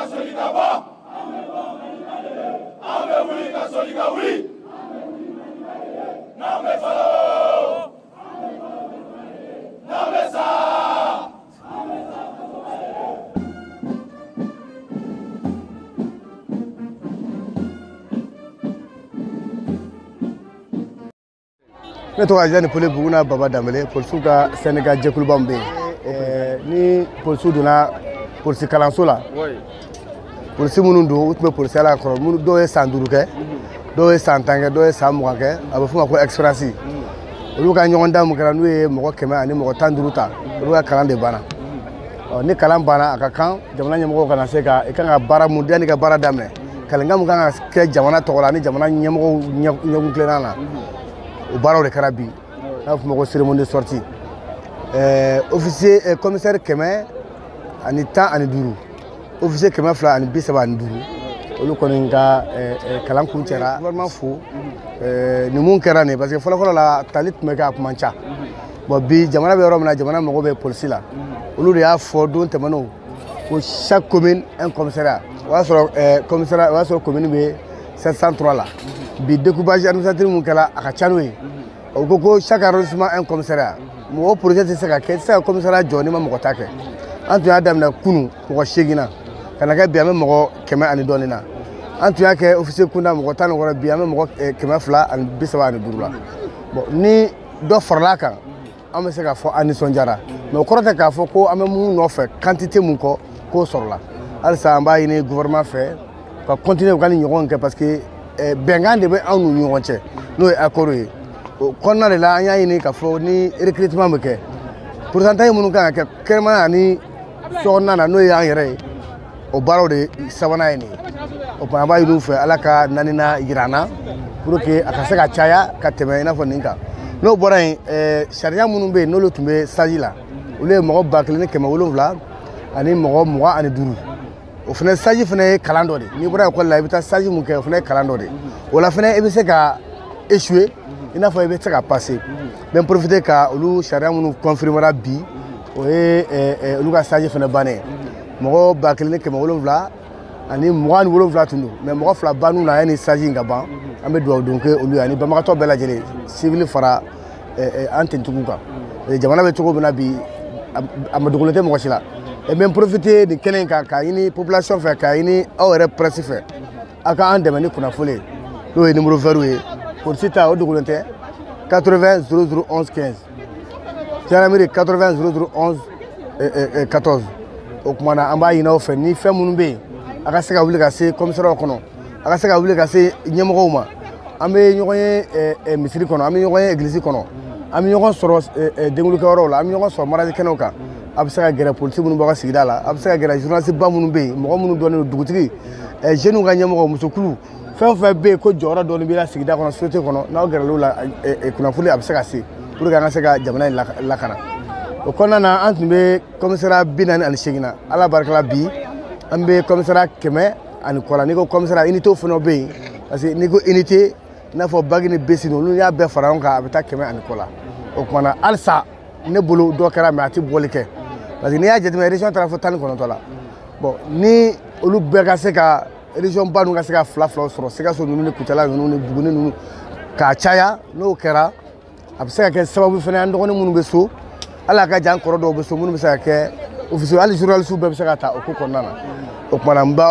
Ka soli ka bɔ. An bɛ wuli ka soli ka wuli. N'an bɛ balo. N'an bɛ sa. Ne tɔgɔ Azani Pole Buguna Baba Danbele, polisiw ka syndicat jɛkuluba min bɛ yen, ni polisiw donna polisi kalanso la, polisi minnu don, u tun bɛ polisiya la kɔrɔ, minnu dɔw ye san 5 kɛ, dɔw ye san 10 kɛ, dɔw ye san 20 kɛ, a bɛ f'o ma ko expérience. Olu ka ɲɔgɔndan min kɛra, n'u ye mɔgɔ 115 ta, olu ka kalan de banna. Ɔ ni kalan banna, a ka kan jamana ɲɛmɔgɔw kana se ka i kan ka baara mun yanni ka baara daminɛ, kalankan mun kan ka kɛ jamana tɔgɔ la ni jamana ɲɛmɔgɔw ɲɛkun tilenna na, o baaraw de kɛra bi, n'a fɔ ma ko cérémonie de sortie. Officier, commissaire 115, officier 235, olu kɔni ka kalan kun cɛra. Gouvernement fo nin mun kɛra nin, parce que fɔlɔfɔlɔ la, tali tun bɛ kɛ, a kun man ca. Bon, bi jamana bɛ yɔrɔ min na, jamana mago bɛ polisi la. Olu de y'a fɔ don tɛmɛnenw ko chaque commune un commissariat. O y'a sɔrɔ commissariat, o y'a sɔrɔ commune bɛ 703 la. Bi découpage administratif mun kɛra, a ka ca n'o ye. O ko ko chaque arrondissement un commissariat. Mɔgɔ projet tɛ se ka kɛ, i tɛ se ka commissariat jɔ n'i ma mɔgɔ ta kɛ. An tun y'a daminɛ kunun mɔgɔ 8 na, ka na kɛ bi an bɛ mɔgɔ 100 ani dɔɔnin na. An tun y'a kɛ officier kunda mɔgɔ 16, bi an bɛ mɔgɔ 235 la. Bon, ni dɔ farala kan, an bɛ se k'a fɔ an nisɔndiyara, mais o kɔrɔ tɛ k'a fɔ ko an bɛ mun nɔfɛ, quantité mun kɔ k'o sɔrɔla. Halisa an b'a ɲini gouvernement fɛ ka continuer u ka nin ɲɔgɔn kɛ, parce que bɛnkan de bɛ anw n'u ɲɔgɔn cɛ, n'o ye accord ye. O kɔnɔna de la, an y'a ɲini k'a fɔ ni recrutement bɛ kɛ, pourcentage minnu kan ka kɛ kɛnɛmana ani sokɔnɔna na, n'o ye an yɛrɛ ye, o baaraw de sabanan ye nin ye. O tuma an b'a ɲini u fɛ, Ala ka naaninan yira an na, pour que a ka se ka caya ka tɛmɛ i n'a fɔ nin kan. N'o bɔra yen, sariya minnu bɛ yen, n'olu tun bɛ stage la, olu ye mɔgɔ 1725. O fana stage fana ye kalan dɔ de. N'i bɔra ekɔli la, i bɛ taa stage mun kɛ, o fana ye kalan dɔ de. O la fana, i bɛ se ka échouer i n'a fɔ i bɛ se ka passer. N bɛ n profiter ka olu sariya minnu confirmera bi, o ye olu ka stage fana bannen ye. Mɔgɔ 1727 tun don, mais mɔgɔ 2 bann'u na yanni stage in ka ban. An bɛ dugawu don kɛ olu ye ani banbagatɔ bɛɛ lajɛlen, civil fara an tentigiw kan. Jamana bɛ cogo min na bi, a ma dogolen tɛ mɔgɔ si la. N bɛ n profiter nin kɛnɛ in kan k'a ɲini population fɛ, k'a ɲini aw yɛrɛ presse fɛ, aw ka an dɛmɛ ni kunnafoni ye, n'o ye numéro vert ye. Polisi ta, o dogolen tɛ, 80 00 11 15, gendarmerie 80 00 11 14. O tuma na, an b'a ɲini aw fɛ, ni fɛn minnu bɛ yen, a ka se ka wuli ka se commissariat kɔnɔ, a ka se ka wuli ka se ɲɛmɔgɔw ma. An bɛ ɲɔgɔn ye misiri kɔnɔ, an bɛ ɲɔgɔn ye église kɔnɔ, an bɛ ɲɔgɔn sɔrɔ denkulikɛyɔrɔw la, an bɛ ɲɔgɔn sɔrɔ mariage kɛnɛw kan. A bɛ se ka gɛrɛ polisi minnu b'aw ka sigida la, a bɛ se ka gɛrɛ journaliste ba minnu bɛ yen, mɔgɔ minnu dɔnnen don, dugutigi, jeunes ka ɲɛmɔgɔ, musokulu, fɛn o fɛn bɛ yen ko jɔyɔrɔ dɔɔni b'i la sigida kɔnɔ, société kɔnɔ, n'aw gɛrɛl'o la, kunnafoni a bɛ se ka se pour que an ka se ka jamana in lakana. O kɔnɔna na, an tun bɛ commissariat 48 na. Ala barika la, bi an bɛ commissariat 100 ani kɔ la. N'i ko commissariat, unité fana bɛ yen, parce que n'i ko unité, i n'a fɔ bagi ni besi, olu y'a bɛɛ fara ɲɔgɔn kan, a bɛ taa 100 ani kɔ la. O tuma na, halisa ne bolo dɔ kɛra, mais a tɛ bɔli kɛ, parce que n'i y'a jateminɛ, région taara fo 19 la. Bon, ni olu bɛɛ ka se ka région ba ninnu ka se ka fila filaw sɔrɔ, Sikaso ninnu ni Kucala ninnu ni Buguni ninnu k'a caya, n'o kɛra, a bɛ se ka kɛ sababu fana, an dɔgɔnin minnu bɛ so, hali a ka jan, kɔrɔ dɔw bɛ so minnu bɛ se ka kɛ officier, hali journaliste bɛɛ bɛ se ka ta o ko kɔnɔna na. O tuma na, n b'a